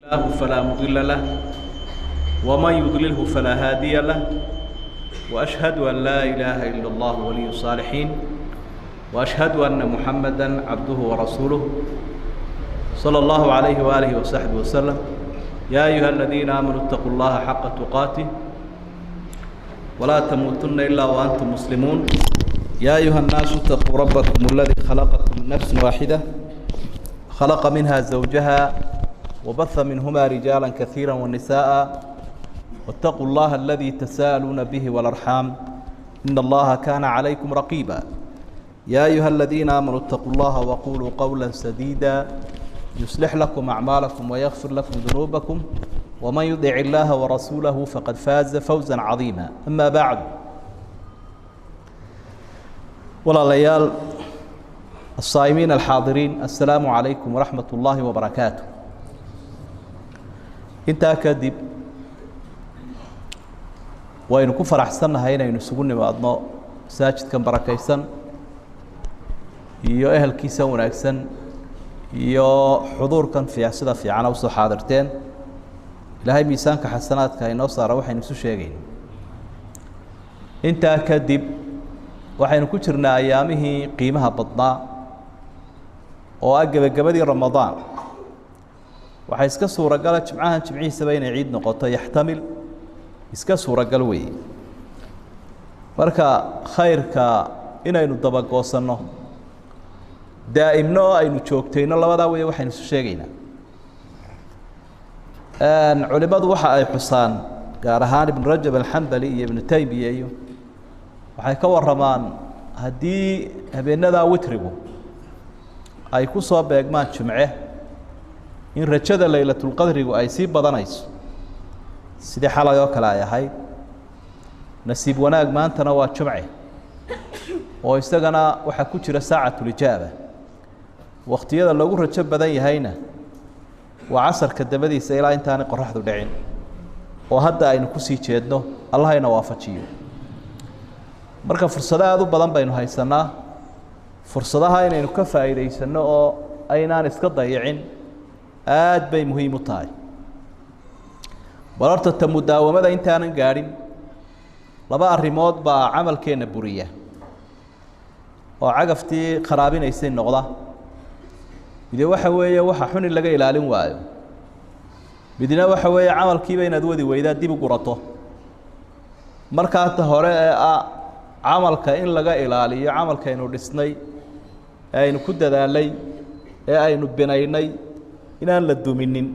الله فلا مضل له ومن يضلله فلا هادي له، وأشهد أن لا إله إلا الله ولي الصالحين، وأشهد أن محمدا عبده ورسوله صلى الله عليه وآله وصحبه وسلم. يا أيها الذين آمنوا اتقوا الله حق تقاته ولا تموتن إلا وأنتم مسلمون. يا أيها الناس اتقوا ربكم الذي خلقكم من نفس واحدة، خلق منها زوجها وبث منهما رجالا كثيرا ونساء، واتقوا الله الذي تساءلون به والأرحام إن الله كان عليكم رقيبا. يا أيها الذين آمنوا اتقوا الله وقولوا قولا سديدا يصلح لكم أعمالكم ويغفر لكم ذنوبكم، ومن يطع الله ورسوله فقد فاز فوزا عظيما. أما بعد، walaalayaal الصائمين الحاضرين، السلام عليكم ورحمة الله وبركاته. Intaa kadib, waynu ku faraxsannahay inaynu isugu nimaadno masaajidkan barakaysan iyo ehelkiisa wanaagsan iyo xuduurkan sida fiicana usoo xaadirteen. Ilaahay miisaanka xasanaadka inoo saara waxaynu isu sheegayna. Intaa kadib, waxaynu ku jirnaa ayaamihii qiimaha badnaa oo ah gebagabadii Ramadaan. Waxaa iska suuragala jimcahan jimcihiisaba inay ciid noqoto, yaxtamil, iska suuragal weeye. Marka khayrka inaynu dabagoosanno, daa'imno oo aynu joogtayno, labadaa weeye waxaynu isu sheegaynaa. Culimadu waxa ay xusaan, gaar ahaan Ibnu Rajab Alxambali iyo Ibnu Taymiya iyo, waxay ka warramaan haddii habeenadaa witrigu ay ku soo beegmaan jimce, in rajada laylatulqadrigu ay sii badanayso, sidii xalay oo kale ay ahayd. Nasiib wanaag, maantana waa jumce oo isagana waxaa ku jira saacatulijaaba. Wakhtiyada loogu rajo badan yahayna waa casarka dabadiisa ilaa intaanay qoraxdu dhicin, oo hadda aynu kusii jeedno. Allahayna waafajiyo. Marka fursado aada u badan baynu haysanaa. Fursadaha inaynu ka faa'iidaysanno oo aynaan iska dayicin aad bay muhiim u tahay. Bal horta ta mudaawamada intaanan gaadhin, laba arrimood baa camalkeenna buriya oo cagaftii kharaabinaysay noqda. Mide waxa weeye waxa xun in laga ilaalin waayo, midna waxa weeye camalkiiba inaad wadi weydaa, dib u gurato. Markaa ta hore ee ah camalka in laga ilaaliyo, camalkaynu dhisnay ee aynu ku dadaalay ee aynu binaynay inaan la duminin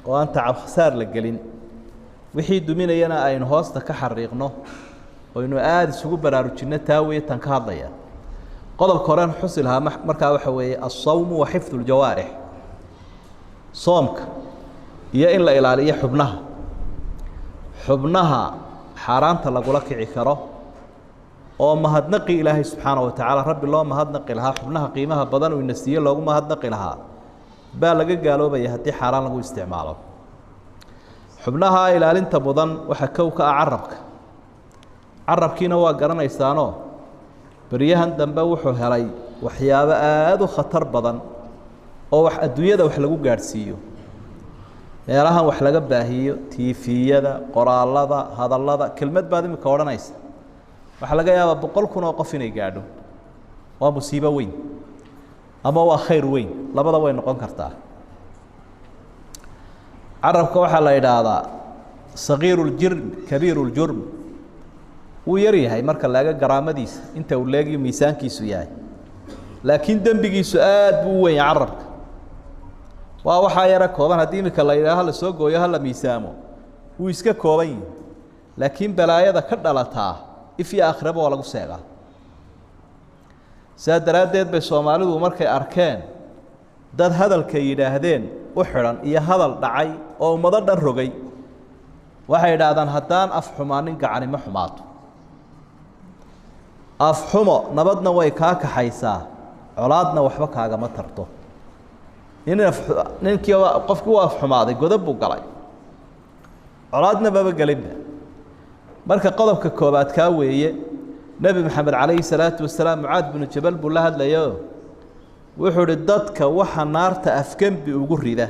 oo aan tacab khasaar la gelin, wixii duminayana aynu hoosta ka xariiqno oynu aada isugu baraarujinno, taa weeye tan ka hadlaya. Qodobka horean xusi lahaa markaa waxa weeye alsawmu wa xifdu ljawaarix, soomka iyo in la ilaaliyo xubnaha. Xubnaha xaaraanta lagula kici karo oo mahadnaqi Ilaahay subxaana wa tacaala, Rabbi loo mahadnaqi lahaa, xubnaha qiimaha badan uu ina siiye loogu mahadnaqi lahaa, baa laga gaaloobaya haddii xaaraan lagu isticmaalo. Xubnaha ilaalinta mudan waxaa kow ka ah carabka. Carabkiina waa garanaysaanoo beryahan dambe wuxuu helay waxyaabo aada u khatar badan oo wax adduunyada wax lagu gaadhsiiyo, meelahan wax laga baahiyo, tiifiyada, qoraalada, hadallada. Kelmad baad imika odhanaysa, waxaa laga yaabaa 100,000 oo qof inay gaadho. Waa musiibo weyn ama waa khayr weyn, labada way noqon kartaa. Carabka waxaa la idhaahdaa sagiiru ljirm kabiiru ljurm. Wuu yar yahay marka laega garaamadiisa inta uu leegiyo miisaankiisu yahay, laakiin dembigiisu aad buu u weyn yahay. Carabka waa waxaa yara kooban. Haddii imika la yidhaho hala soo gooyo, hala miisaamo, wuu iska kooban yihi, laakiin balaayada ka dhalataa if iyo aakhiraba waa lagu seegaa. Sidaa daraaddeed bay Soomaalidu markay arkeen dad hadalka yidhaahdeen u xidhan iyo hadal dhacay oo ummado dhan rogay, waxay idhaahdaan: "Haddaan af xumaanin, gacani ma xumaato." Afxumo nabadna way kaa kaxaysaa, colaadna waxba kaagama tarto. Nin af ninkii qofkii u afxumaaday godob buu galay, colaadna maba gelinba. Marka qodobka koobaad kaa weeye. Nebi Maxamed calayhi salaatu wasalaam Mucaad binu Jabal buu la hadlayo, wuxuu uhi: "Dadka waxa naarta afgembi ugu rida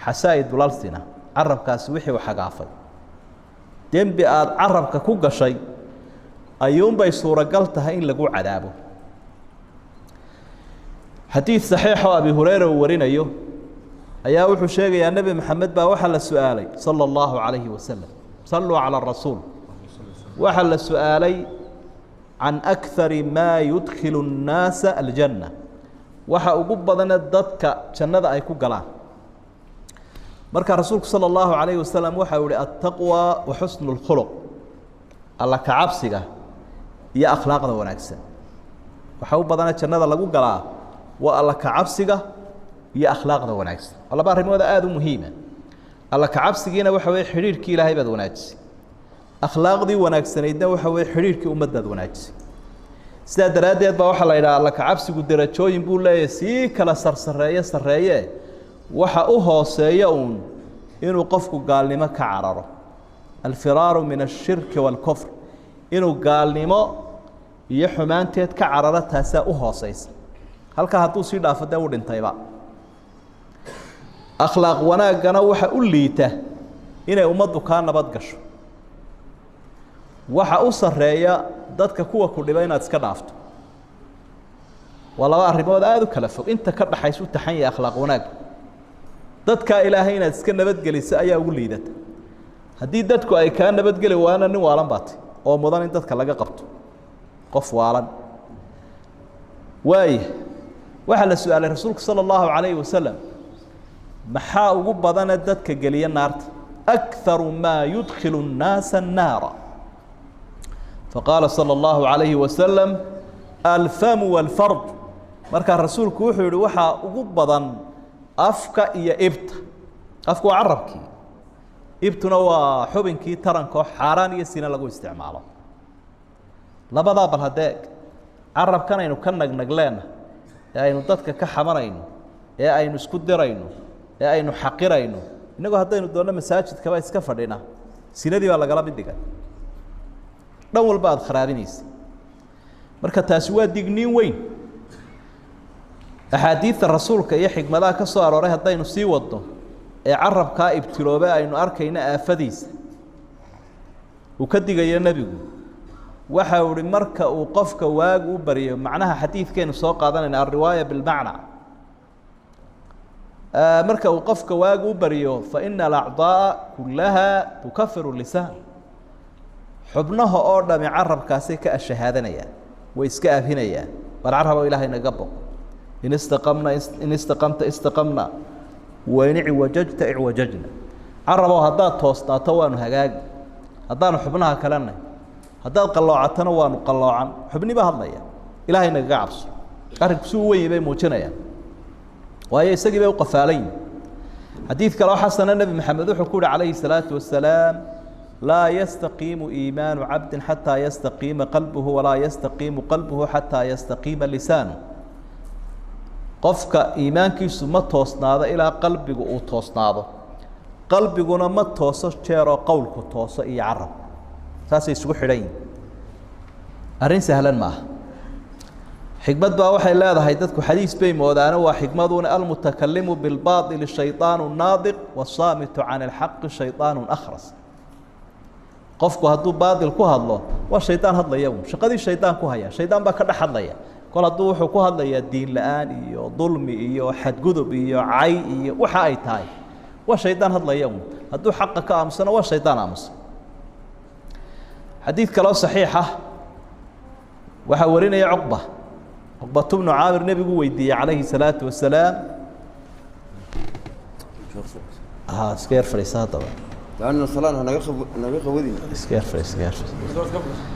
Xasaa'idul alsina, carabkaasi wixii uu xagaafay, dembi aada carabka ku gashay ayuunbay suuragal tahay in lagu cadaabo. Xadiid saxiix oo Abi Hureyra uu warinayo ayaa wuxuu sheegayaa Nebi Maxamed baa waxaa la su-aalay sala allahu calayhi wasalam, saluu cala rasuul, waxaa la su-aalay can akari maa yudkilu nnaasa aljanna, waxa ugu badane dadka jannada ay ku galaan. Marka rasuulku sala allahu calayhi wasalam waxa uu ihi altaqwa wa xusnu lkhuluq, alla kacabsiga iyo akhlaaqda wanaagsan. Waxa u badane jannada lagu galaa waa alla kacabsiga iyo akhlaaqda wanaagsan. Waa laba arrimooda aada u muhiima. Alla kacabsigiina waxa weye xidhiirhkii Ilaahay baad wanaajisay, akhlaaqdii wanaagsanaydna waxa weye xidhiirhkii ummaddaad wanaajisay. Sidaa daraaddeed baa waxaa la yidhaha alla kacabsigu derajooyin buu leeyahay, sii kala sarsareeye sarreeye, waxa u hooseeya uun inuu qofku gaalnimo ka cararo, alfiraaru min ashirki waalkufr, inuu gaalnimo iyo xumaanteed ka cararo, taasaa u hooseysa. Halkaa hadduu sii dhaafo dee u dhintayba. Akhlaaq wanaaggana waxa u liita inay ummaddu kaa nabad gasho, waxa u sarreeya dadka kuwa ku dhiba inaad iska dhaafto. Waa laba arrimood aada u kala fog, inta ka dhaxaysa u taxan yahay akhlaaq wanaagga. Dadkaa Ilaahay inaad iska nabadgeliso ayaa ugu liidata. Haddii dadku ay kaa nabadgeli waayana nin waalan baatay oo mudan in dadka laga qabto, qof waalan waaya. Waxaa la su-aalay rasuulku sala allahu calayhi wasalam maxaa ugu badane dadka geliya naarta, akharu maa yudkilu nnaasa annaara, faqaala sala allahu calayhi wasalam alfamu walfarj. Markaa rasuulku wuxuu yihi waxaa ugu badan afka iyo ibta. Afku waa carabkii, ibtuna waa xubinkii taranka oo xaaraan iyo sina lagu isticmaalo. Labadaa bal haddee carabkan aynu ka nagnagleena ee aynu dadka ka xamanayno ee aynu isku dirayno ee aynu xaqirayno, innagoo haddaynu doonno masaajidkaba iska fadhina, sinadii baa lagala mid dhigay, dhan walba aada kharaabinaysa. Marka taasi waa digniin weyn. Axaadiidta rasuulka iyo xikmadaha ka soo arooray haddaynu sii wadno ee carabkaa ibtiloobe aynu arkayno aafadiisa uu ka digayo nebigu, waxa uu ihi marka uu qofka waagu u baryo, macnaha xadiidkeenu soo qaadanayna alriwaaya bilmacna, marka uu qofka waagu u baryo fa ina alacdaa'a kullaha tukafiru lisaan, xubnaha oo dhami carabkaasay ka ashahaadanayaan, way iska abhinayaan. War carabo Ilaahay naga boqo, in istaqamna in istaqamta istaqamna wain icwajajta icwajajna. Carabow haddaad toosnaato waanu hagaagi, haddaanu xubnaha kalenay, haddaad qalloocatona waanu qalloocan. Xubni baa hadlaya, Ilaahay nagaga cabso. Arrinku si u weyn bay muujinayaan, waayo isagii bay u qafaalan yihin. Xadiid kaloo xasana Nebi Maxamed wuxuu ku uhi calayhi salaatu wasalaam laa yastaqiimu iimaanu cabdin xataa yastaqiima qalbuhu walaa yastaqiimu qalbuhu xataa yastaqiima lisaanu. Qofka iimaankiisu ma toosnaado ilaa qalbigu uu toosnaado, qalbiguna ma tooso jeeroo qowlku tooso iyo carab, saasay isugu xidhan yihin. Arrin sahlan maaha. Xikmad baa waxay leedahay dadku xadiis bay moodaano, waa xikmaduna almutakalimu bilbaطili shayطaanu naadiq wasaamitu can alxaqi shayطaanu akhras. Qofku hadduu baatil ku hadlo waa shaydaan hadlaya un, shaqadii shaydaan ku haya, shaydaan baa ka dhex hadlaya. Kol hadduu wuxuu ku hadlayaa diin la-aan iyo dulmi iyo xadgudub iyo cay iyo waxa ay tahay, waa shaydaan hadlaya un. Hadduu xaqa ka aamusana waa shaydaan aamusa. Xadiid kaloo saxiixa waxaa warinaya Cuqba, Cuqbatu bnu Caamir, nebigu weydiiyey calayhi salaatu wasalaam. Ha iska yar fadhiisa haddaba, iska yar fadhiisa, iska yar fadhiisa.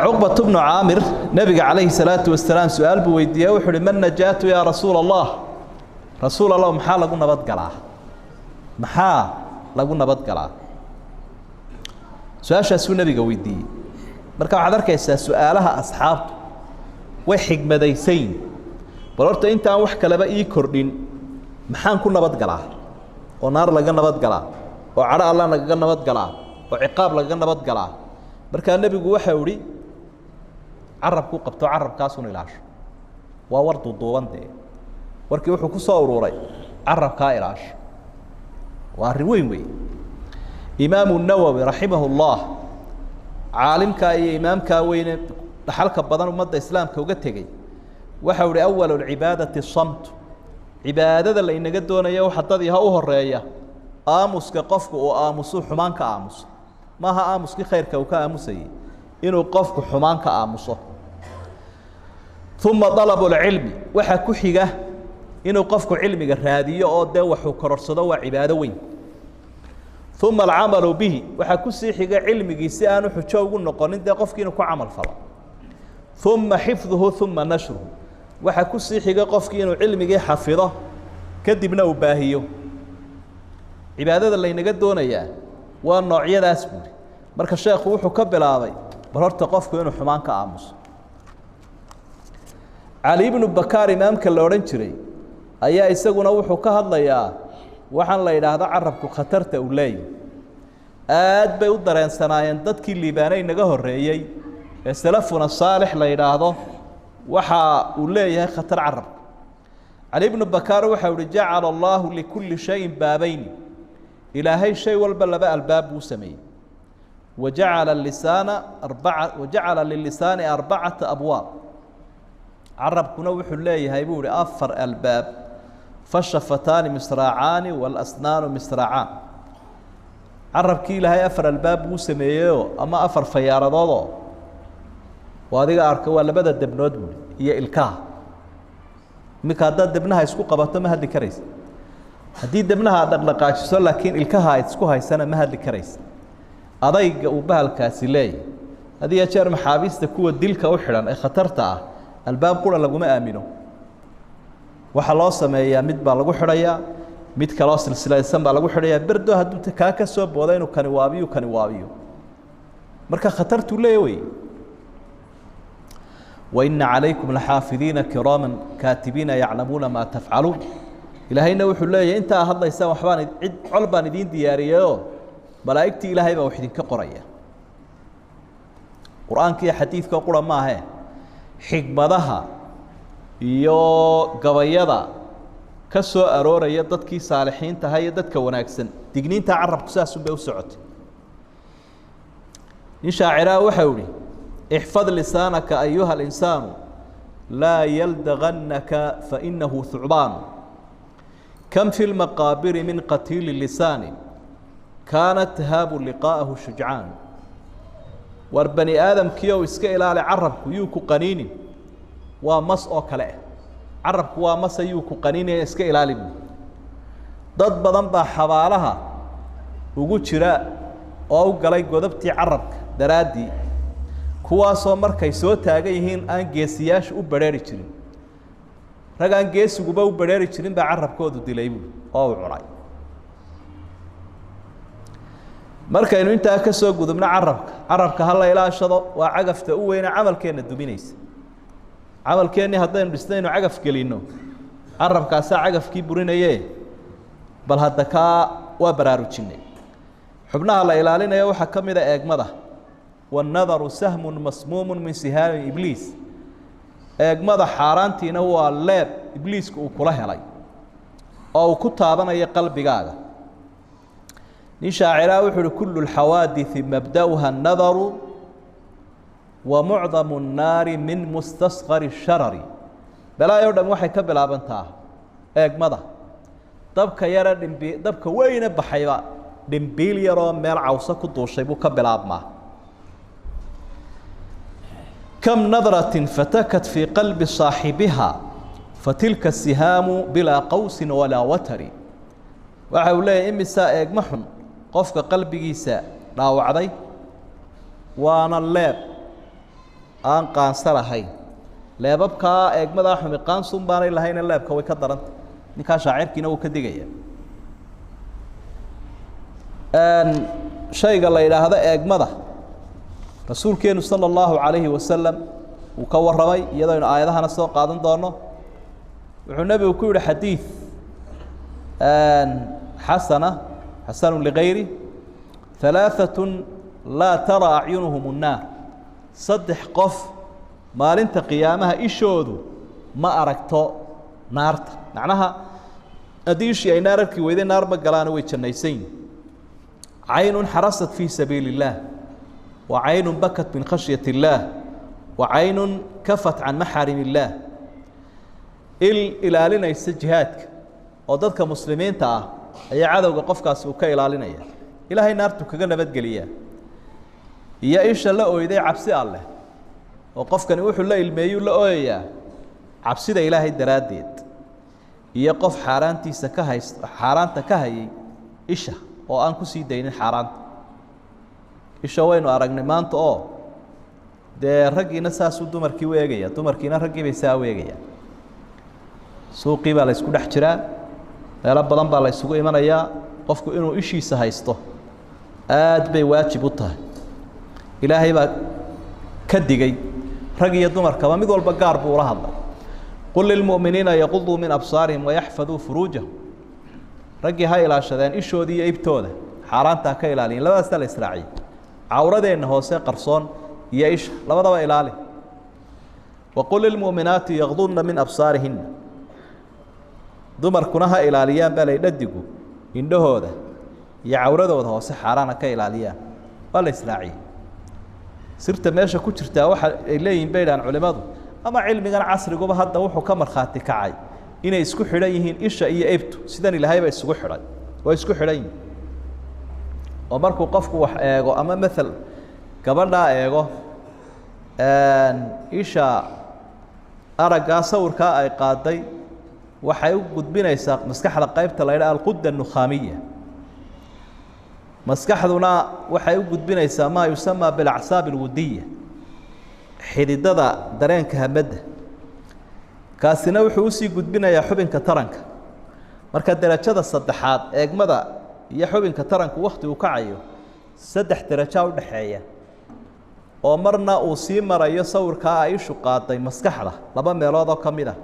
Cuqbatu bnu Caamir nebiga calayhi salaatu wasalaam su-aal buu weydiiyey, wuxu uhi man najaatu yaa rasuula Allah, rasuul Allah maxaa lagu nabad galaa, maxaa lagu nabad galaa? Su-aashaasuu nebiga weydiiyey. Marka waxaad arkaysaa su-aalaha asxaabtu way xigmadaysayin. Bal horta intaan wax kaleba ii kordhin, maxaan ku nabad galaa oo naar laga nabad galaa oo cadho alla lagaga nabad galaa oo ciqaab lagaga nabad galaa? Markaa nebigu waxau ihi carabku qabto, carabkaasun ilaasho. Waa war duuduuban dee, warkii wuxuu ku soo ururay carabkaa ilaasho. Waa arrin weyn wey. Imaamu Nawowi raximah ullah, caalimkaa iyo imaamkaa weyne dhaxalka badan ummadda islaamka uga tegey, waxau ihi awalu lcibaadati samtu. Cibaadada la inaga doonaya waxa dadii ha u horeeya aamuska, qofku uu aamusu xumaan ka aamuso. Maaha aamuskii khayrka uu ka aamusayey, inuu qofku xumaan ka aamuso. Uma dalabu lcilmi, waxaa ku xiga inuu qofku cilmiga raadiyo oo dee waxuu kororsado, waa cibaado weyn. Uma alcamalu bihi, waxaa kusii xiga cilmigii si aanu xujo ugu noqonin dee qofkii inuu ku camal falo. Uma xifduhu, uma nashruhu, waxaa kusii xiga qofkii inuu cilmigii xafido kadibna uu baahiyo. Cibaadada laynaga doonayaa waa noocyadaas buuri. Marka sheekhu wuxuu ka bilaabay bal horta qofku inuu xumaan ka aamuso. Cali ibnu Bakaar imaamka la odhan jiray ayaa isaguna wuxuu ka hadlayaa waxaan la yidhaahdo carabku khatarta uu leeyahy. Aad bay u dareensanaayeen dadkii liibaanay naga horreeyey ee salafuna saalix la yidhaahdo waxa uu leeyahay khatar carabku. Cali ibnu Bakaar waxau uhi jacala allaahu likulli shayin baabayni, ilaahay shay walba laba albaab buu sameeyey. Wajacala lisaana arbaa, wajacala lilisaani arbacata abwaab, carabkuna wuxuu leeyahay buu ihi 4 albaab. Fashafataani misraacaani waalasnaanu misraacaan. Carabkii ilaahay 4 albaab buu sameeyeyoo ama 4 fayaaradoodoo oo adiga arka, waa labada debnood buui iyo ilkaha. Iminka haddaad debnaha isku qabato ma hadli karaysa, haddii debnaha aad dhaqdhaqaajiso laakiin ilkaha aad isku haysana ma hadli karaysa. Adayga uu bahalkaasi leeyahay had iyo jeer maxaabiista kuwa dilka u xidhan ee khatarta ah albaab qura laguma aamino. Waxaa loo sameeyaa mid baa lagu xidhayaa, mid kaloo silsilaysan baa lagu xidhayaa, berdo hadduu kaa ka soo booda inuu kani waabiyo kani waabiyo. Marka khatartuu leeya wey. Waina calaykum laxaafidiina kiraaman kaatibiina yaclamuuna maa tafcaluun. Ilaahayna wuxuu leeyahay intaa hadlaysaan waxbaan cid col baan idiin diyaariyeyoo malaa'igtii ilaahay baa wax idinka qoraya. Qur-aanka iyo xadiidka qura maahe, xigmadaha iyo gabayada ka soo arooraya dadkii saalixiinta ahaa iyo dadka wanaagsan, digniinta carabku saasun bay u socotay. Nin shaaciraa waxau ihi ixfad lisaanaka ayuha alinsaanu laa yaldagannaka fainahu hucbaanu, kam fi lmaqaabiri min qatiili lisaani kaanat tahaabu liqaa'ahu shujcaan. War bani aadamkiiow iska ilaali carabku yuu ku qaniinin, waa mas oo kale ah. Carabku waa masa yuu ku qaniinaya, iska ilaali buui. Dad badan baa xabaalaha ugu jira oo u galay godobtii carabka daraaddii, kuwaasoo markay soo taagan yihiin aan geesiyaashu u badrheeri jirin. Rag aan geesiguba u badrheeri jirin baa carabkoodu dilay buui oo uu cunay. Markaynu intaa ka soo gudubno carabka, carabka ha la ilaashado, waa cagafta u weyne camalkeenna duminaysa. Camalkeennii haddaynu dhisnaynu cagaf gelinno, carabkaasaa cagafkii burinaye. Bal hadda kaa waa baraarujinay. Xubnaha la ilaalinaya waxaa ka mid a eegmada. Wannadaru sahmun masmuumun min sihaami ibliis. Eegmada xaaraantiina waa leeb ibliiska uu kula helay oo uu ku taabanayo qalbigaaga. Nin shaaciraa wuxuu uhi kullu lxawaadiثi mabda'uha annadaru wa mucdamu الnaari min mustasqari الsharari. Balaayo dham waxay ka bilaabantaa eegmada. Dabka yare dhimbi, dabka weyne baxayba dhimbiil yaroo meel cawso ku duushay buu ka bilaabmaa. Kam nadratin fatakat fii qalbi saaxibiha fatilka sihaamu bilaa qawsin walaa watari. Waxa uu leeyahay imisaa eegma xun qofka qalbigiisa dhaawacday, waana leeb aan qaansa lahayn. Leebabkaa eegmadaa xumi qaansun baanay lahayne leebka way ka daranta. Ninkaa shaacirkiina wuu ka digaya. Shayga la yidhaahdo eegmada rasuulkeenu sala allahu calayhi wasalam uu ka warramay, iyadoo aynu aayadahana soo qaadan doono. Wuxuu nebigu ku yihi xadiid xasana xasanu ligayri, halaaثatun laa tara acyunuhum الnaar, 3 qof maalinta qiyaamaha ishoodu ma aragto naarta. Macnaha Haddii ishii ay naar arki weyday, naar ma galaano, way jannaysan yihin. Caynun xarasat fii sabiili illaah, wa caynun bakat min khashyat illaah, wa caynun kafat can maxaarim illaah. Il ilaalinaysa jihaadka oo dadka muslimiinta ah ayaa cadowga qofkaasi uu ka ilaalinaya, ilaahay naartu kaga nabadgeliyaa. Iyo isha la oyday cabsi alleh, oo qofkani wuxuu la ilmeeyuu la ooyayaa cabsida ilaahay daraaddeed. Iyo qof xaaraantiisa ka hays, xaaraanta ka hayay isha oo aan kusii daynin xaaraanta. Isha waynu aragnay maanta oo dee raggiina saasuu dumarkii u eegaya, dumarkiina raggii bay saa u eegayaan. Suuqii baa la isku dhex jiraa, meelo badan baa la isugu imanayaa. Qofku inuu ishiisa haysto aad bay waajib u tahay. Ilaahay baa ka digay rag iyo dumarkaba, mid walba gaar buu ula hadlay. Qul lilmu'miniina yaquduu min absaarihim wayaxfaduu furuujahum. Raggii ha ilaashadeen ishoodii iyo ibtooda, xaaraanta ha ka ilaaliyin. Labadaasaa la israaciyey, cawradeenna hoose qarsoon iyo isha, labadaba ilaali. Waqul lilmu'minaati yaqdudna min absaarihinna. Dumarkuna ha ilaaliyaan baa lay dhadigu indhahooda iyo cawradooda hoose, xaaraan ha ka ilaaliyaan. Waa la israaciyey. Sirta meesha ku jirtaa waxa ay leeyihin bay dhahaan culimadu, ama cilmigan casriguba hadda wuxuu ka markhaati kacay inay isku xidhan yihiin isha iyo ebtu. Sidan ilaahayba isugu xidhay, waa isku xidhan yihin. Oo markuu qofku wax eego ama maal gabadhaa eego, isha araggaa sawirkaa ay qaaday waxay u gudbinaysaa maskaxda qaybta la yidhaha alqudda nukhaamiya. Maskaxduna waxay u gudbinaysaa maa yusamaa bilacsaab alwudiya, xididada dareenka hamadda. Kaasina wuxuu usii gudbinayaa xubinka taranka. Marka derajada saddexaad eegmada iyo xubinka taranku wakti uu kacayo, saddex derajaa u dhexeeya, oo marna uu sii marayo sawirkaa ay ishu qaaday maskaxda laba meelood oo ka mid ah,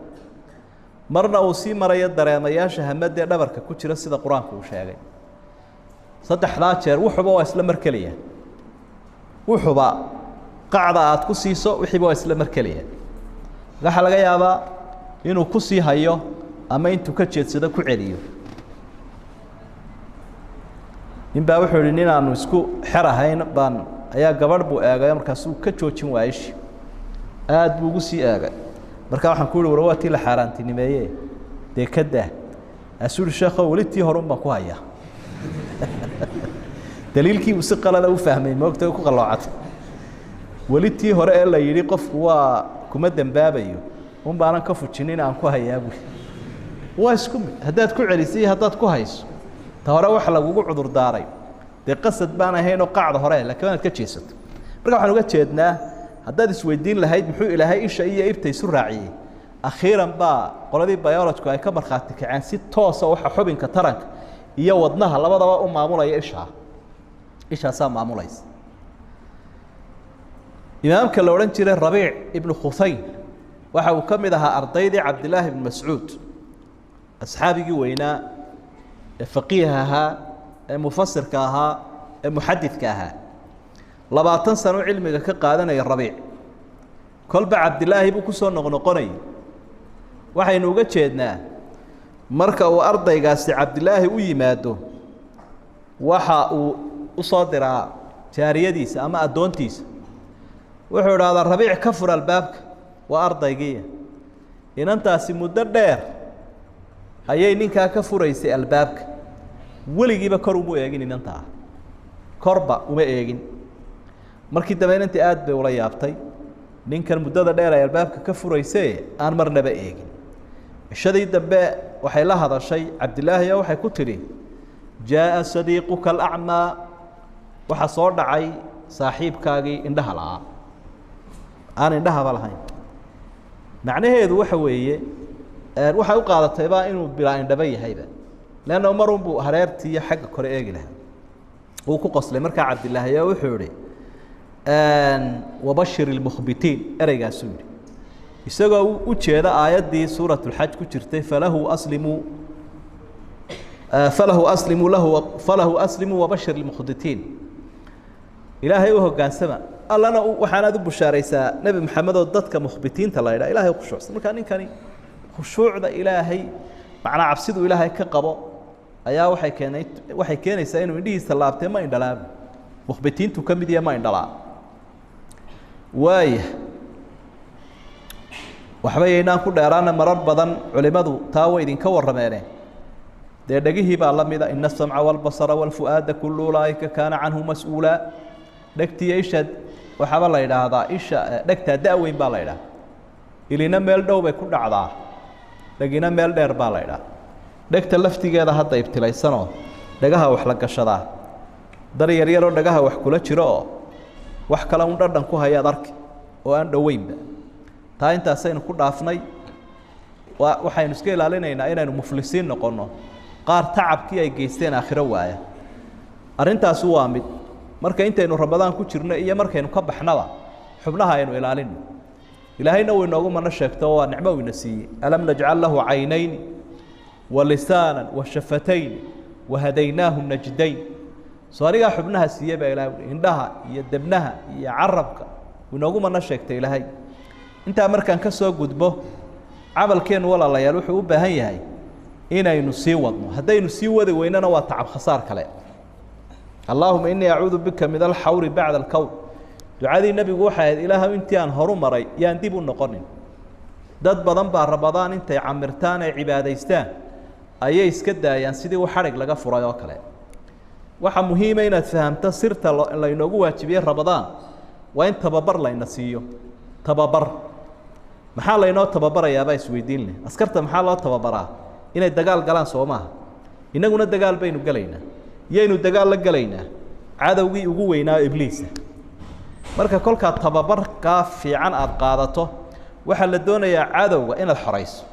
marna uu sii marayo dareemayaasha hamadda ee dhabarka ku jira, sida qur-aanku uu sheegay. Saddexdaa jeer wuxuba waa isla mar keliya. Wuxuba qacda aad ku siiso wixiiba waa isla mar keliya. Waxaa laga yaabaa inuu ku sii hayo ama intuu ka jeedsado ku celiyo. Nin baa wuxuu yihi, nin aanu isku xer ahayn baan ayaa gabadh buu eegay, markaasuu ka joojin waayeshi, aad buu ugu sii eegay. Markaa waxaan ku uhi, war waa tii la xaaraantinimeeye, dee ka daa. Kaasuu uhi, sheekho, weli tii horun baan ku hayaa. Daliilkii uu si qalada u fahmay, moogta ku qalloocatay. Weli tii hore ee la yidhi qofku waa kuma dembaabayo un baanan ka fujinin aan ku hayaa bui. Waa isku mid haddaad ku celisay iyo haddaad ku hayso. Ta hore waxa lagugu cudur daaray dee qasad baan ahaynoo qacda hore, lakiin waanaad ka jeesato. Marka waxaan uga jeednaa, haddaad isweydiin lahayd muxuu ilaahay isha iyo ibta isu raaciyey, akhiiran baa qoladii biolojku ay ka markhaati kaceen si toosa waxa xubinka taranka iyo wadnaha labadaba u maamulaya ishaa, ishaasaa maamulaysa. Imaamka la odhan jiray Rabiic ibnu Khuhayn waxa uu ka mid ahaa ardaydii Cabdilaahi ibnu Mascuud, asxaabigii weynaa ee faqiiha ahaa ee mufasirka ahaa ee muxadidka ahaa. 20 sano cilmiga ka qaadanaya Rabiic, kolba Cabdilaahi buu kusoo noqnoqonayay. Waxaynu uga jeednaa, marka uu ardaygaasi Cabdilaahi u yimaado, waxa uu u soo diraa jaariyadiisa ama addoontiisa. Wuxuu idhaahdaa, Rabiic ka fur albaabka, waa ardaygiiya. Inantaasi muddo dheer ayay ninkaa ka furaysay albaabka, weligiiba kor uma eegin inantaa, korba uma eegin. Markii dambe inantii aad bay ula yaabtay ninkan muddada dheer ay albaabka ka furayse aan marnaba eegin. Cishadii dambe waxay la hadashay Cabdilaahi oo waxay ku tidhi, jaaءa sadiiquka alacmaa, waxaa soo dhacay saaxiibkaagii indhaha la'aa, aan indhahaba lahayn. Macnaheedu waxa weeye, waxay u qaadatayba inuu bilaa indhaba yahayba, leanna marun buu hareertii iyo xagga kore eegi lahaa. Wuu ku qoslay markaa Cabdilaahi oo wuxuu ihi, wabashir ilmukhbitiin. Ereygaasuu yidhi isagoo u jeeda aayaddii suurat lxaj ku jirtay, falahu aslimuu, falahu aslimuu lahu, falahu aslimuu wabashir ilmukhbitiin. Ilaahay u hoggaansama, allana waxaanaad u bushaaraysaa Nebi Maxamed oo dadka mukhbitiinta la yidhaha, ilahay khushuucsan. Markaa ninkani khushuucda ilaahay Macnaa cabsidu ilaahay ka qabo ayaa waxay keenaysaa inuu indhihiisa laabtee ma indhalaa. Mukhbitiintu ka mid yahay ma indhalaa. Waaya waxba yaynaan ku dheeraana, marar badan culimadu taa way idinka warrameene. Dee dhegihii baa la mida, ina asamca walbasara walfu'aada kullu ulaa'ika kaana canhu mas-uulaa. Dhegtiiyo isha waxaaba la yidhaahdaa, isha dhegtaa da-weyn baa la yidhahdaa, ilina meel dhow bay ku dhacdaa, dhegina meel dheer baa la yidhahdaa. Dhegta laftigeeda hadda ibtilaysanoo dhagaha wax la gashadaa, dar yaryaroo dhagaha wax kula jiro oo wax kale un dhadhan ku hayaad arki oo aan dhoweynba. Taa intaasaynu ku dhaafnay. Waxaynu iska ilaalinaynaa inaynu muflisiin noqonno, qaar tacabkii ay geysteen aakhiro waaya. Arrintaasi waa mid. Marka intaynu Ramadaan ku jirno iyo markaynu ka baxnaba xubnaha aynu ilaalino. Ilaahayna uu inoogu mano sheegto, waa nicmo uu ina siiyey. Alam najcal lahu caynayni wa lisaanan wa shafatayn wa hadaynaahu najdayn. Soo anigaa xubnaha siiye baa ilahay uhi, indhaha iyo debnaha iyo carabka uu inoogu mano sheegtay Ilaahay. Intaa markaan ka soo gudbo, camalkeennu walaalayaal wuxuu u baahan yahay inaynu sii wadno. Haddaynu sii wadi weynana waa tacab khasaar kale. Allaahuma innii acuudu bika min alxawri bacda alkown. Ducadii nebigu waxay ahayd, ilaahu intii aan horu maray yaan dib u noqonin. Dad badan baa Ramadaan intay camirtaan ee cibaadaystaan ayay iska daayaan sidii u xadhig laga furay oo kale. Waxaa muhiima inaad fahamto sirta laynoogu waajibiyey Ramadaan waa in tababar layna siiyo. Tababar maxaa laynoo tababarayaabaa isweydiin leh. Askarta maxaa loo tababaraa? Inay dagaal galaan soo maaha? Innaguna dagaal baynu gelaynaa. Yaynu dagaal la gelaynaa? Cadowgii ugu weynaa, Ibliisa. Marka kolkaa tababarkaa fiican aada qaadato, waxaa la doonayaa cadowga inaad xorayso.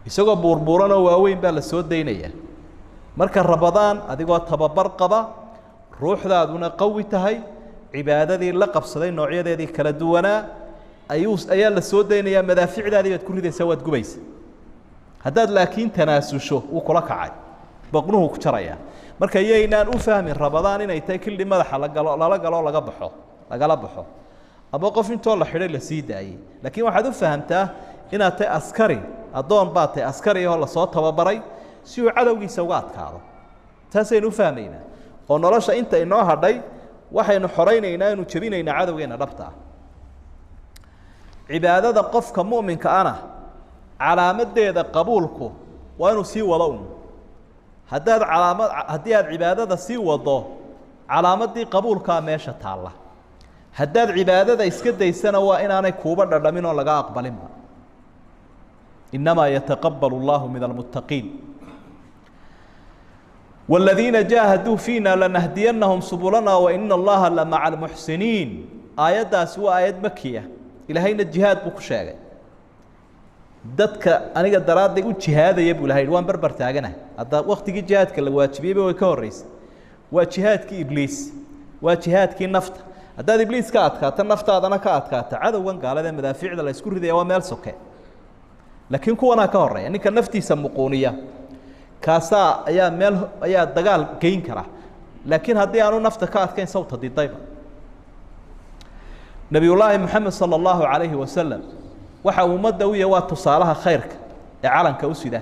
Isagoo buurbuuran oo waaweyn baa la soo daynayaa. Marka Ramadaan adigoo tababar qaba, ruuxdaaduna qawi tahay, cibaadadii la qabsaday noocyadeedii kala duwanaa, ayuu ayaa la soo daynayaa. Madaaficdaadii baad ku ridaysaa, waad gubaysa. Haddaad laakiin tanaasusho, wuu kula kacay, boqnuhu ku jarayaa. Marka yaynaan u fahmin Ramadaan inay tahay kildhi madaxa la galo, lala galo, laga baxo, lagala baxo, ama qof intoo la xidhay la sii daayey. Laakiin waxaad u fahamtaa inaad tahay askari, addoon baad tahay askari oo lasoo tababaray si uu cadowgiisa uga adkaado. Taasaynu u fahmaynaa oo nolosha inta inoo hadhay waxaynu xoraynaynaa, inu jebinaynaa cadowgeena dhabta ah. Cibaadada qofka mu'minka ana calaamadeeda qabuulku waa inuu sii wado un. Haddaad calaamad, haddii aad cibaadada sii wado, calaamadii qabuulkaa meesha taalla. Haddaad cibaadada iska daysana, waa inaanay kuuba dhadhamin oo laga aqbalinba. Innamaa yataqabal allahu min almuttaqiin. والذiina jaahaduu fiina lanahdiyanahum subulana waina allaha lamaca almuxsiniin. Aayaddaasi waa aayad makiya. Ilaahayna jihaad buu ku sheegay. Dadka aniga daraadday u jihaadaya buu ilahay waan barbar taaganahay. Hadda waktigii jihaadka la waajibiyeyba way ka horreysay. Waa jihaadkii Ibliis, waa jihaadkii nafta. Haddaad Ibliis ka adkaato, naftaadana ka adkaata, cadowgan gaalada ee madaafiicda la isku ridaya waa meel soke, laakiin kuwanaa ka horeeya. Ninka naftiisa muquuniya kaasaa ayaa meel ayaa dagaal geyn kara, laakiin haddii aanu nafta ka adkayn, sawta didayba. Nabiyullaahi Moxamed sala allahu calayhi wasalam waxa uu ummadda u yahay waa tusaalaha khayrka ee calanka u sida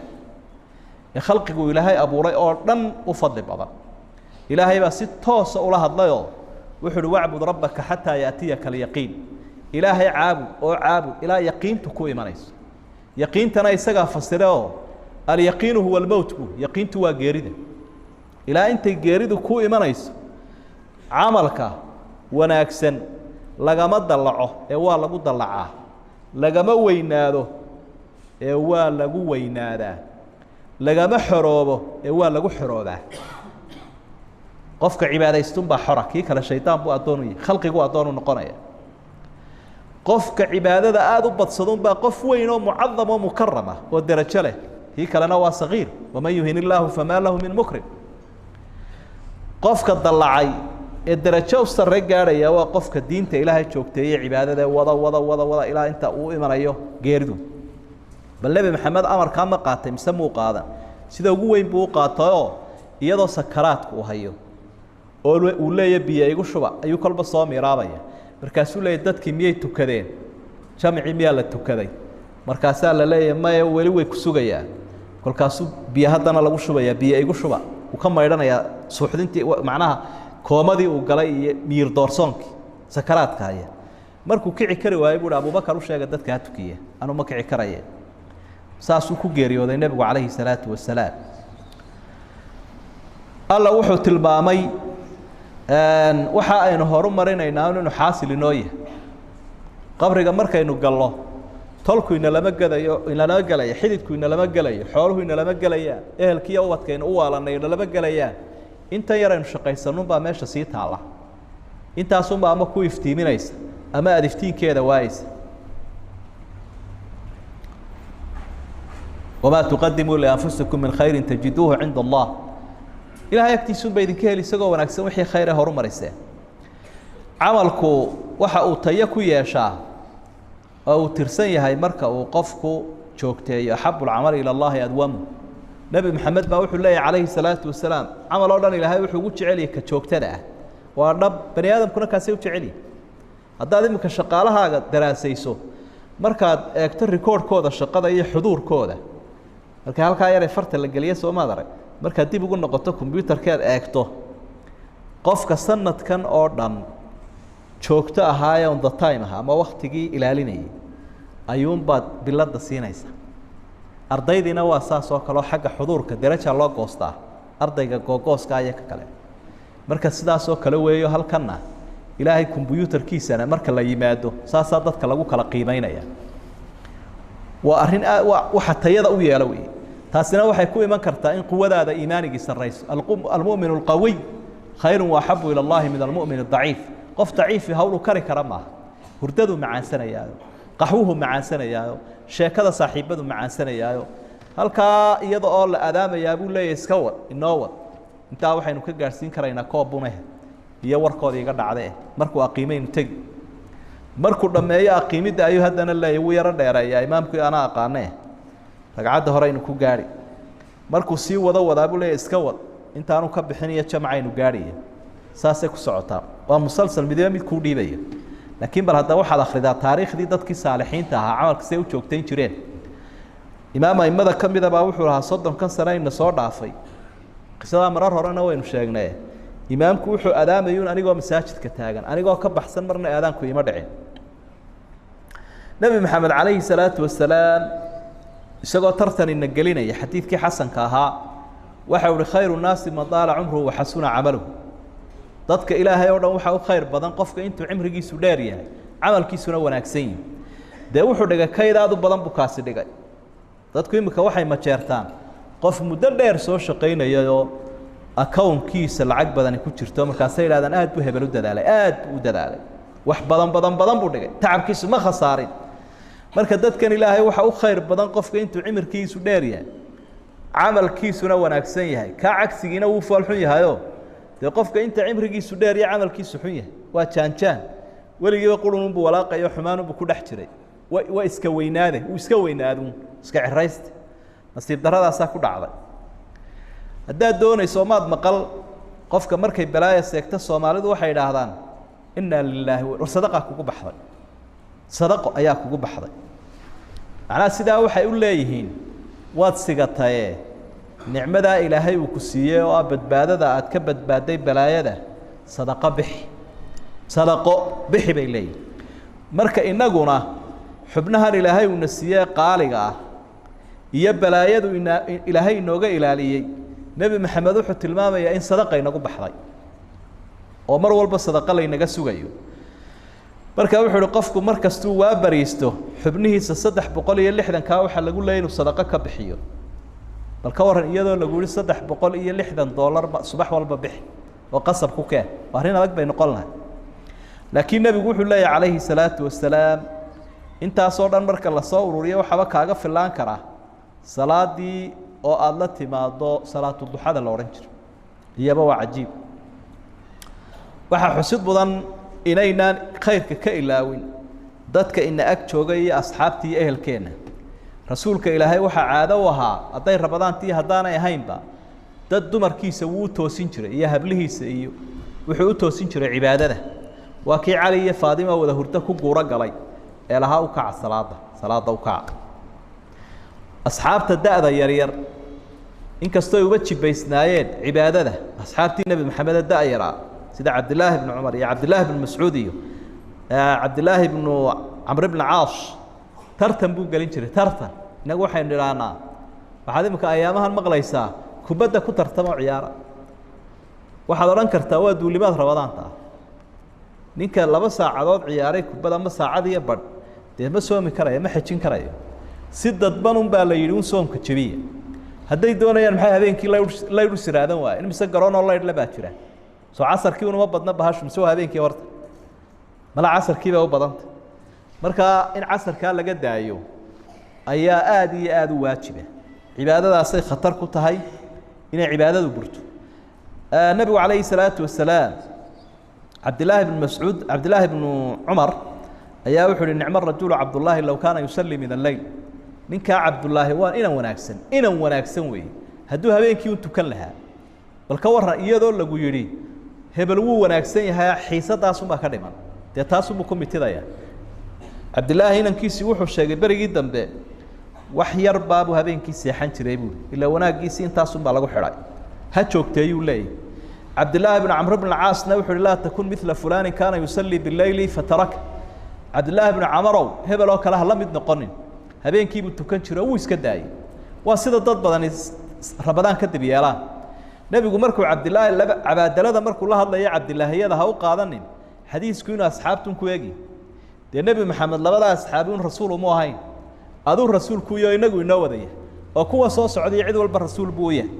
ee khalqigu Ilaahay abuuray oo dhan u fadli badan. Ilaahay baa si toosa ula hadlayoo wuxu uhi: wacbud rabbaka xataa yaatiyaka alyaqiin. Ilaahay caabud oo caabud ilaa yaqiintu ku imanayso. Yaqiintana isagaa fasire oo alyaqiinu huwa almowt bu, yaqiintu waa geerida. Ilaa intay geeridu ku imanayso, camalka wanaagsan lagama dallaco ee waa lagu dallacaa, lagama weynaado ee waa lagu weynaadaa, lagama xoroobo ee waa lagu xoroobaa. Qofka cibaadaystunbaa xora, kii kale shaydaan buu addoon u yahay, khalqigu addoon u noqonaya. Qofka cibaadada aada u badsadunbaa qof weyn oo mucadam oo mukarama oo derajo leh, kii kalena waa sagiir. Waman yuhin illaahu famaa lahu min mukrim. Qofka dallacay ee derajo u sarre gaadhaya waa qofka diinta Ilaahay joogteeye, cibaadada wada wada wada wada ilaa inta uu imanayo geeridu. Bal Nebi Maxamed amarkaa ma qaatay mise muu qaadan? Sida ugu weyn buu u qaatayoo iyadoo sakaraadku uu hayo oo uu leeya biyo igu shuba ayuu kolba soo miiraabaya. Markaasuu leeyahy: dadkii miyay tukadeen? Jamcii miyaa la tukaday? Markaasaa la leeyahay: maya, weli way ku sugayaan. Kolkaasuu biyo haddana lagu shubayaa, biyo igu shuba, uu ka maydhanayaa suuxdintii, macnaha koomadii uu galay iyo miyir doorsoonkii sakaraadka haya. Markuu kici kari waayey buu hi Abubakar u sheega dadka ha tukiya, anuu ma kici karaye. Saasuu ku geeriyooday nebigu calayhi salaatu wasalaam. Alla wuxuu tilmaamay waxa aynu horu marinaynaa inuu xaasil inoo yahay. Qabriga markaynu gallo, tolku inalama gadayo, inalama gelayo, xididku inalama gelayo, xooluhu inalama gelayaan, ehelkiiyo ubadkaynu u waalanay inalama gelayaan. Intan yar aynu shaqaysanunbaa meesha sii taalla, intaasunbaa ama ku iftiiminaysa ama aada iftiinkeeda waayeysa. Wamaa tuqadimuu lianfusikum min khayrin tajiduuhu cinda allah, ilahay agtiisunba idinka heli isagoo wanaagsan wixii khayr ee horu mariseen. Camalku waxa uu tayo ku yeeshaa oo uu tirsan yahay marka uu qofku joogteeyo. Axabu lcamali ila allahi adwamu. Nebi Maxamed baa wuxuu leeyahy calayhi salaatu wasalaam, camal oo dhan ilaahay wuxuu ugu jecelyahay ka joogtada ah. Waa dhab, bani aadamkuna kaasay u jecelyihi. Haddaad iminka shaqaalahaaga daraasayso, markaad eegto rikoorhkooda shaqada iyo xuduurkooda, marka halkaa yaray farta la geliya soomaad arag, markaad dib ugu noqoto kombyuutarkeed eegto qofka sanadkan oo dhan joogto ahaaye on the time ah ama waktigii ilaalinayay, ayuunbaad biladda siinaysa. Ardaydiina waa saas oo kaleo, xagga xuduurka deraja loo goostaa ardayga googooska iyo ka kale. Marka sidaasoo kale weeyo, halkanna ilaahay kombyuutarkiisana marka la yimaado saasaa dadka lagu kala qiimeynaya. Waa arrin waa waxa tayada u yeelo wey. Taasina waxay ku iman kartaa in quwadaada iimaanigii sarrayso. Almu'min alqawiy khayru waaxabu ila allahi min almu'min adaciif. Qof daciifi hawlu kari kara maaha, hurdaduu macaansanayaayo, qaxwuhu macaansanayaayo, sheekada saaxiibadu macaansanayaayo, halkaa iyada oo la adaamayaa buu leeyahy iska wad, inoo wad, intaa waxaynu ka gaadhsiin karaynaa koob buneh iyo warkooda iga dhacde. Markuu aqiimaynu tegi, markuu dhammeeyo aqiimidda ayuu haddana leeyahy wuu yaro dheereeyaa imaamkii, anaa aqaanee ragcadda hore aynu ku gaadhi. Markuu sii wado wadaa buu leeyahy iska wad, intaanu ka bixin iyo jamcaynu gaadhaya. Saasay ku socotaa, waa musalsal midiba mid kuu dhiibaya. Laakiin bal haddaba waxaad akhridaa taariikhdii dadkii saalixiinta ahaa camalka say u joogtayn jireen. Imaam aimada ka mida baa wuxuu lahaa 30kan sano ina soo dhaafay, qisadaa marar horena waynu sheegnay, imaamku wuxuu adaamayuun anigoo masaajidka taagan, anigoo ka baxsan marna aadaanku ima dhicin. Nebi Maxamed calayhi salaatu wasalaam isagoo tartan ina gelinaya, xadiidkii xasanka ahaa waxau uhi khayru nnaasi man daala cumruhu waxasuna camaluhu. Dadka ilaahay oo dhan waxaa u khayr badan qofka intuu cimrigiisu dheer yahay camalkiisuna wanaagsan yihi. Dee wuxuu dhigay kayd aad u badan buu kaasi dhigay. Dadku iminka waxay majeertaan qof muddo dheer soo shaqaynayayoo akownkiisa lacag badani ku jirto, markaasay yidhahdaan aad buu hebel u dadaalay, aad buu u dadaalay, wax badan badan badan buu dhigay, tacabkiisu ma khasaarin. Marka dadkan ilaahay waxa u khayr badan qofka intuu cimirkiisu dheer yahay camalkiisuna wanaagsan yahay. Kaa cagsigiina wuu foolxun yahayo, dee qofka inta cimrigiisu dheer iyo camalkiisu xun yahay waa jaanjaan, weligiiba qurununbuu walaaqayo, xumaanunbuu ku dhex jiray, waa iska weynaade, wuu iska weynaaduun, iska cirayste, nasiib daradaasaa ku dhacday. Haddaad doonayso maad maqal qofka markay balaaya seegto soomaalidu waxay idhaahdaan innaa lilaahi, war sadaqaa kugu baxday, sadaqo ayaa kugu baxday. Macnaha sidaa waxay u leeyihiin waad sigataye, nicmadaa ilaahay uu ku siiyey oo ah badbaadada aad ka badbaadday balaayada, sadaqo bixi, sadaqo bixi bay leeyihin. Marka innaguna xubnahan ilaahay uuna siiyey qaaliga ah iyo balaayadu ina ilaahay inooga ilaaliyey, Nebi Maxamed wuxuu tilmaamayaa in sadaqa inagu baxday oo mar walba sadaqa laynaga sugayo. Marka wuxuu uhi qofku mar kastuu waa bariisto xubnihiisa 360-kaa waxaa lagu leeyay inuu sadaqo ka bixiyo. Bal ka warran iyadoo lagu yihi $360 subax walba bixi oo qasab ku keen, waa arrin adag bay noqon lahay. Laakiin nebigu wuxuu leeyahy calayhi salaatu wasalaam, intaasoo dhan marka lasoo ururiyo waxaaba kaaga filaan karaa salaadii oo aada la timaado salaatu duxada la odhan jiro. Iyaba waa cajiib. Waxaa xusid mudan inaynaan khayrka ka ilaawin dadka ina ag jooga iyo asxaabtii iyo ehelkeenna. Rasuulka ilaahay waxaa caado u ahaa hadday rabadaantii haddaanay ahaynba dad dumarkiisa wuu u toosin jiray iyo hablihiisa, iyo wuxuu u toosin jiray cibaadada. Waa kii Cali iyo Faadima wada hurdo ku guuro galay ee lahaa u kaca salaada, salaada u kaca. Asxaabta da'da yaryar Inkastoo uba jibaysnaayeen cibaadada asxaabtii Nebi Maxamed da-yaraa sida Cabdilaahi bnu Cumar iyo Cabdilaahi bnu Mascuud iyo Cabdilaahi bnu Camr bni Caas, tartan buu gelin jiray. Tartan innagu waxaynu idhaahnaa, waxaad imika ayaamahan maqlaysaa kubadda ku tartamo ciyaara. Waxaad odhan kartaa waa duulimaad rabadaanta ah. Ninka 2 saacadood ciyaaray kubad ama saacad iyo badh, dee ma soomi karayo, ma xejin karayo. Si dadban un baa la yidhi un soomka jebiya. Hadday doonayaan maxay habeenkii laydh u siraadan waaye? In mise garoonoo laydhle baa jira. Soo casarkii unuma badna bahashu, mise waa habeenkii horta? Mala casarkii bay u badanta. Markaa in casarkaa laga daayo ayaa aada iyo aada u waajiba. Cibaadadaasay khatar ku tahay inay cibaadadu burto. Nebigu calayhi salaatu wasalaam, Cabdillaahi bnu Mascuud, Cabdillaahi bnu Cumar ayaa wuxuu uhi: nicmo rajulu Cabdullaahi low kaana yusallii min alleyl. Ninkaa Cabdullaahi waa inan wanaagsan, inan wanaagsan weeye hadduu habeenkii u tukan lahaa. Bal ka warran iyadoo lagu yidhi hebel wuu wanaagsan yahay, xiisadaasunbaa ka dhiman, dee taasunbuu ku mitidaya. Cabdillaahi inankiisii wuxuu sheegay berigii dambe wax yar baabuu habeenkii seexan jiray buuri, ilaa wanaaggiisii intaasunbaa lagu xidhay, ha joogteeyuu leeyahy. Cabdillaahi bnu Camr bn Caasna wuxu uhi: laa takun midla fulaanin kaana yusallii bileyli fataraka. Cabdillaahi bnu Camarow, hebel oo kale ha la mid noqonin, habeenkiibuu tukan jiro, wuu iska daayey. Waa sida dad badani rabadaan kadib yeelaan. Nebigu markuu Cabdilaahi laba cabaadalada markuu la hadlayo, cabdilaahiyada ha u qaadanin xadiisku inuu asxaabtun ku egi. Dee Nebi Maxamed labada asxaabi un rasuul umu ahayn, aduu rasuulku iyo inagu inoo wadaya oo kuwa soo socday cid walba rasuul buu u yahay.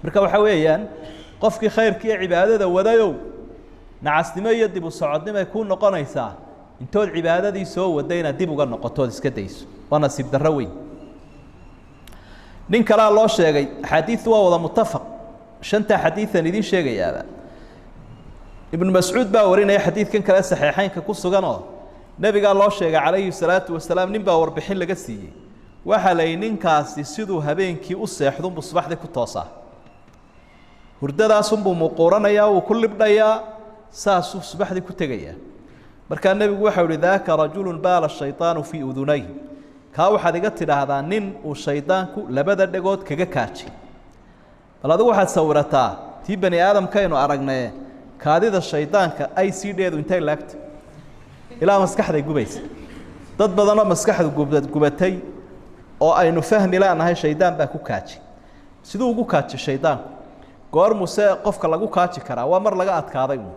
Marka waxa weeyaan qofkii khayrka iyo cibaadada wadayow, nacasnimo iyo dib u socodnimay kuu noqonaysaa intood cibaadadii soo waday inaad dib uga noqotood iska dayso, waa nasiib darro weyn. Nin kalaa loo sheegay, axaadiidu waa wada mutafaq, shantaa xadiidan idiin sheegayaaba. Ibnu Mascuud baa warinaya xadiidkan kale saxiixeynka ku sugan oo nebigaa loo sheegay calayhi salaatu wasalaam. Nin baa warbixin laga siiyey, waxaa la yidhi ninkaasi siduu habeenkii u seexdunbuu subaxdii ku toosaa, hurdadaasunbuu muquuranayaa, wuu ku libdhayaa, saasuu subaxdii ku tegayaa. Markaa nebigu waxau ihi: daaka rajulu baala shayطaanu fii udunayh. Kaa waxaad iga tidhaahdaa nin uu shaydaanku labada dhegood kaga kaajay. Bal adigu waxaad sawirataa tii bani aadamkaynu aragnee, kaadida shaydaanka ay sii dheedu intay laagta ilaa maskaxday gubaysa. Dad badanoo maskaxdu gubatay oo aynu fahmi la'nahay shaydaan baa ku kaajay. Siduu ugu kaajay shaydaanku? Goor muse qofka lagu kaaji karaa waa mar laga adkaaday uun.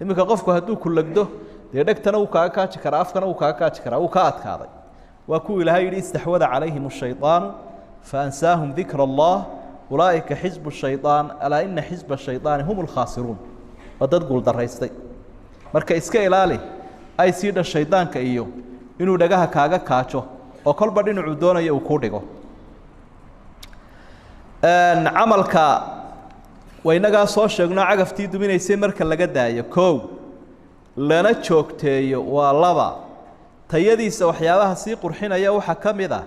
Iminka qofku hadduu kulagdo, dee dhegtana wuu kaaga kaaji karaa, afkana wuu kaaga kaaji karaa, wuu ka adkaaday. Waa kuwa Ilaahay yidhi: istaxwada calayhim ashayطaanu faansaahum dikra Allah, ulaa'ika xisbu shayطaan, alaa ina xisba shayطaani hum lkhaasiruun. Waa dad guuldaraystay. Marka iska ilaali ay sii dha shaydaanka iyo inuu dhagaha kaaga kaajo oo kolba dhinacuu doonayo uu kuu dhigo camalka. Waynagaa soo sheegno cagaftii duminaysay marka laga daayo kow, lana joogteeyo waa laba. Tayadiisa waxyaabaha sii qurxinaya waxaa ka mid ah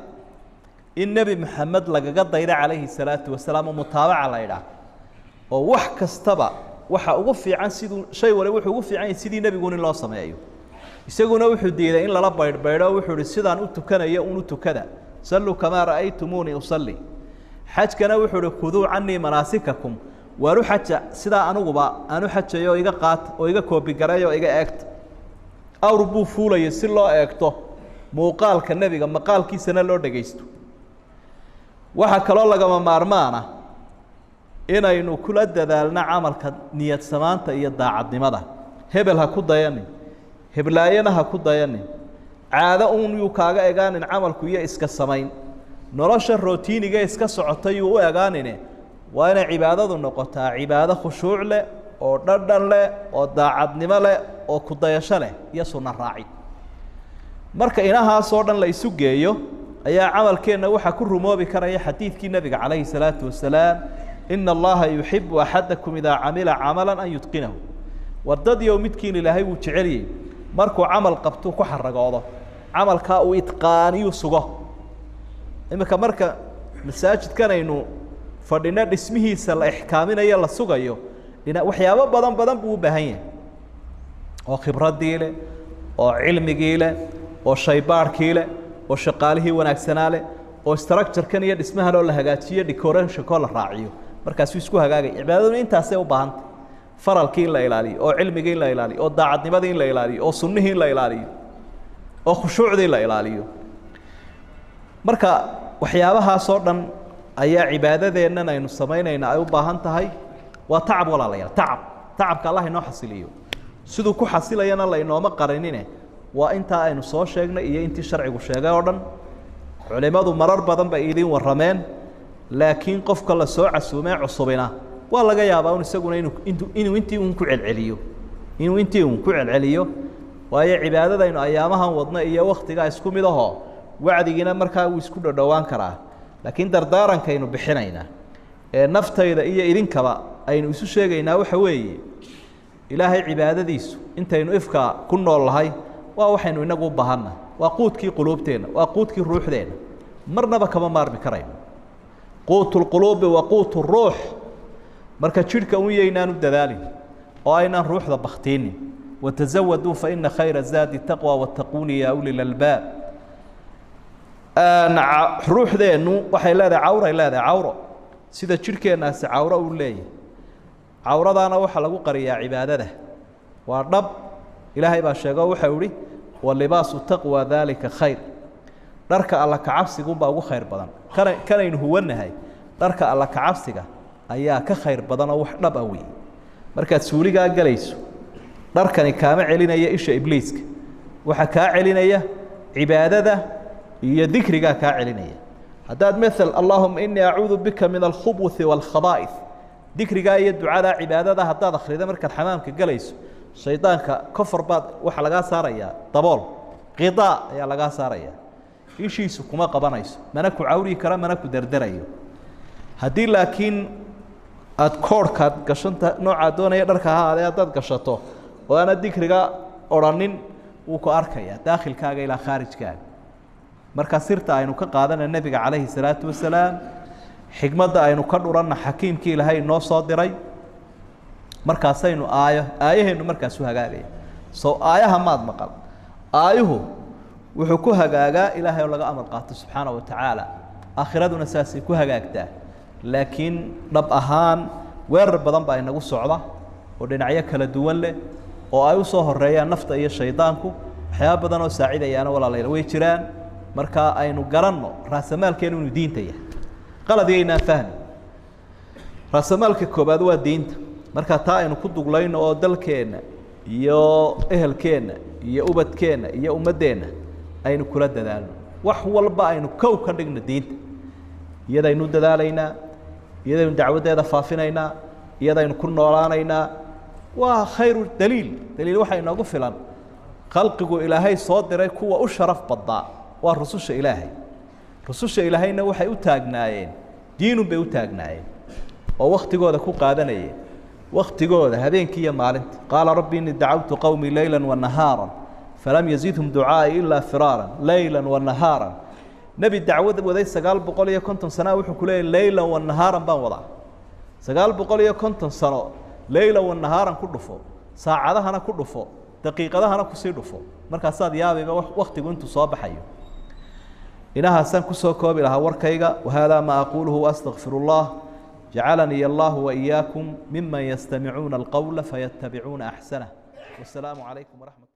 in Nebi Maxamed lagaga dayda calayhi salaatu wasalaam, oo mutaabaca la idhaah, oo wax kastaba waxa ugu fiican siduu shay waliba wuxuu ugu fiican yahay sidii nebiguun in loo sameeyo. Isaguna wuxuu diiday in lala baydhbaydho, wuxuu ihi: sidaan u tukanayo un u tukada, salluu kamaa ra'aytumuunii usalli. Xajkana wuxuu ihi: khuduu canii manaasikakum, waan u xaja sidaa aniguba aan u xajayo, iga qaata oo iga koobigareeya oo iga eegta. Awr buu fuulayay si loo eegto muuqaalka nebiga, maqaalkiisana loo dhegaysto. Waxaa kaloo lagama maarmaana inaynu kula dadaalno camalka niyad samaanta iyo daacadnimada. Hebel ha ku dayanin, heblaayana ha ku dayanin, caado uun yuu kaaga egaanin camalku iyo iska samayn nolosha rotiiniga iska socotay yuu u egaanine. Waa inay cibaadadu noqotaa cibaado khushuuc leh oo dhadhan leh oo daacadnimo leh oo ku dayasho leh iyo sunno raaci. Marka inahaasoo dhan la isu geeyo ayaa camalkeenna waxaa ku rumoobi karaya xadiidkii nebiga calayhi salaatu wasalaam: ina allaha yuxibu axadakum idaa camila camala an yutqinahu. Wardadiyow midkiin Ilaahay wuu jeceliyey markuu camal qabtuu ku xaragoodo, camalkaa uu itqaaniyuu sugo. Iminka marka masaajidkan aynu fadhino dhismihiisa la ixkaaminayo, la sugayo, dhina waxyaabo badan badan buu u baahan yahay, oo khibraddii leh, oo cilmigii leh, oo shaybaadhkii leh, oo shaqaalihii wanaagsanaa leh, Oo structure-kan iyo dhismahan oo la hagaajiyo, decoration-koo la raaciyo, markaasuu isku hagaagay. Cibaadaduna intaasay u baahantay: faralkii in la ilaaliyo, oo cilmigii in la ilaaliyo, oo daacadnimadii in la ilaaliyo, oo sunnihii in la ilaaliyo, oo khushuucdii la ilaaliyo. Marka waxyaabahaasoo dhan ayaa cibaadadeennan aynu samaynayna ay u baahan tahay. Waa tacab, walaalayaal, tacab. Tacabka Allah inoo xasiliyo. Siduu ku xasilayana la inooma qarinine, waa intaa aynu soo sheegnay iyo intii sharcigu sheegay oo dhan. Culimadu marar badan bay idiin warrameen, laakiin qofka la soo casuumee cusubina waa laga yaabaa un isaguna inuu intii un ku celceliyo, inuu intii un ku celceliyo, waayo cibaadadaynu ayaamahan wadna iyo waktigaa isku mid ahoo, wacdigiina markaa wuu isku dhodhowaan karaa. Laakiin dardaarankaynu bixinaynaa ee naftayda iyo idinkaba aynu isu sheegaynaa waxa weeye: Ilaahay cibaadadiisu intaynu ifka ku nool nahay waa waxaynu inagu u baahannahay, waa quudkii quluubteenna, waa quudkii ruuxdeenna, marnaba kama maarmi karayno. Quutu lquluubi wa quutu ruux. Marka jidhka un yaynaan u dadaalin oo aynaan ruuxda baktiinin. Watazawaduu fa ina khayra zaadi taqwa wattaquuni yaa uli lalbaab. Ruuxdeennu waxay leedahay cawray, leedahay cawro, sida jidhkeennaasi cawro uu leeyahay. Cawradaana waxaa lagu qariyaa cibaadada. Waa dhab, Ilaahay baa sheego, waxau ihi: walibaasu taqwa daalika khayr. Dharka alla kacabsigunbaa ugu khayr badan kana kanaynu huwannahay. Dharka alla kacabsiga ayaa ka khayr badan oo wax dhab ah wey. Markaad suuligaa galayso, dharkani kaama celinaya isha ibliiska. Waxaa kaa celinaya cibaadada iyo dikrigaa kaa celinaya. Haddaad mael "Allahuma inii acuudu bika min alkhubuthi waalkhaba'ith", dikrigaa iyo ducadaa cibaadada haddaad akrida markaad xamaamka galayso, shaydaanka cover baad waxaa lagaa saarayaa, dabool, qidaa ayaa lagaa saaraya. Ishiisu kuma qabanayso, mana ku cawriyi kara, mana ku derderayo. Haddii laakiin aada koorhkaad gashanta noocaa doonaya dharka ha aadee, haddaad gashato oo aanad dikriga odhanin, wuu ku arkayaa daakhilkaaga ilaa khaarijkaaga. Marka sirta aynu ka qaadana nebiga calayhi salaatu wasalaam, xikmadda aynu ka dhuranna xakiimkii Ilaahay inoo soo diray, markaasaynu aayo aayaheennu markaasu hagaagaya. Sow aayaha maad maqal? Aayuhu wuxuu ku hagaagaa Ilaahay oo laga amar qaato subxaana wa tacaala. Aakhiraduna saasay ku hagaagtaa. Laakiin dhab ahaan weerar badan baa inagu socda oo dhinacyo kala duwan leh, oo ay u soo horeeyaan nafta iyo shaydaanku. Waxyaaba badan oo saacidayaana, walaalayaal, way jiraan. Marka aynu garanno raasamaalkeenu inuu diinta yahay. Qalad yaynaan fahmi, raasamaalka koobaad waa diinta. Marka taa aynu ku duglayno oo dalkeenna iyo ehelkeenna iyo ubadkeenna iyo ummaddeenna aynu kula dadaalno. Wax walba aynu kow ka dhigno diinta. Iyadaynu dadaalaynaa, iyadaynu dacwaddeeda faafinaynaa, iyadaynu ku noolaanaynaa. Waa khayru daliil. Daliil waxaa inoogu filan khalqigu Ilaahay soo diray kuwa u sharaf badnaa waa rususha Ilaahay. Rususha Ilaahayna waxay u taagnaayeen diinun bay u taagnaayeen oo waktigooda ku qaadanayeen, waktigooda habeenkii iyo maalinta. Qaala rabbi inii dacawtu qowmii leyla wanahaara falam yazidhum ducaai ilaa firaara. Leyla wanahaara, nebi dacwad waday 950 sana wuxuu ku leeyay leyla wanahaaran baan wadaa. 950 sano leyla wanahaaran ku dhufo, saacadahana ku dhufo, daqiiqadahana kusii dhufo, markaasaad yaabayba waktigu intuu soo baxayo. Inahaasaan kusoo koobi lahaa warkayga. Wahada maa aquuluhu waastaqfir اllah. Jacalanii allah waiyaakum miman yastamicuuna alqowla fayatabicuuna axsanah. Wasalaamu calaykum waraxmat